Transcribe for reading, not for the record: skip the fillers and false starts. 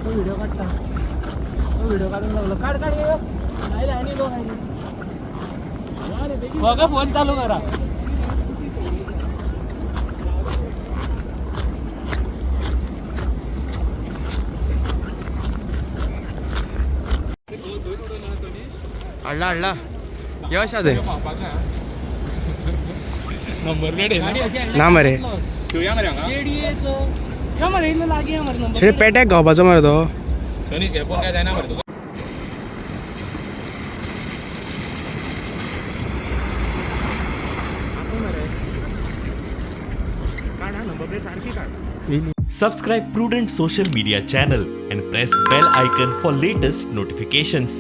तो व्हिडिओ काडटा, तो व्हिडिओ काडूंक लागलो. काड काड गे. आयले आनी लोक आयले. बघा, फोन चालू करा. हाडला हाडला यश आदे. नंबर प्लेट आहे. ना मरे. ठेवया मरे हांगा. जेडीएचो या मरे, इल्लो लागीं या मरे नंबर. शेळी पेट्याक गावपाचो मरे तो. तनीश, हे पोवन काय जायना मरे तुका. Subscribe Prudent Social Media channel and press bell icon for latest notifications.